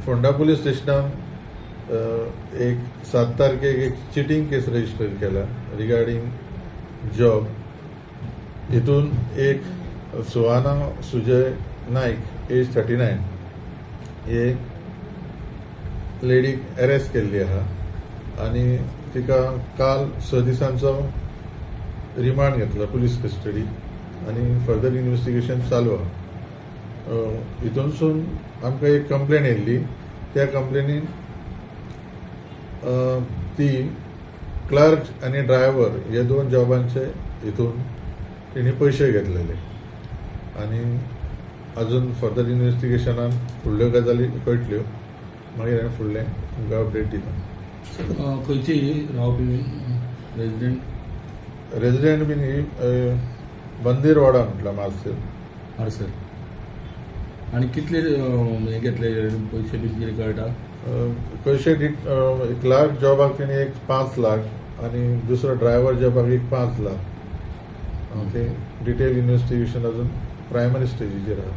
Ponda police स्टेशनान एक 7 तारखेक एक चिटींग केस रजिस्टर केला रिगार्डींग जॉब. हितून एक सुहाना सुजय नायक, एज 39, हे लेडीक अरेस्ट केल्ली आहा आनी तिका काल 6 दिसांचो रिमांड घेतला पुलीस कस्टडी आनी फर्दर इन्व्हेस्टिगेशन चालू आहा. हितूनसून आमकां एक कंप्लेन येयल्ली. त्या कंप्लेनीन ती क्लर्क आनी ड्रायव्हर हे 2 जॉबांचे हितून तेणी पयशे घेतलेले आनी अजून फर्दर इन्व्हेस्टिगेशनान फुडल्यो गजाली कळटल्यो. मागीर हांवें फुडलें तुमकां अपडेट दिता. खंयची रावपी रेजिडेंट? रेजिडेंट बीन ही बंदीरवाडा म्हटला, मार्सेल. मार्सेल. आनी कितले हे घेतले पयशे बी कितें कळटा? पयशे क्लर्क जॉबाक तेणी एक 5 लाख आनी दुसरो ड्रायव्हर जॉबाक एक 5 लाख. ते डिटेल इन्व्हेस्टिगेशन अजून प्रायमरी स्टेजीचेर आहा.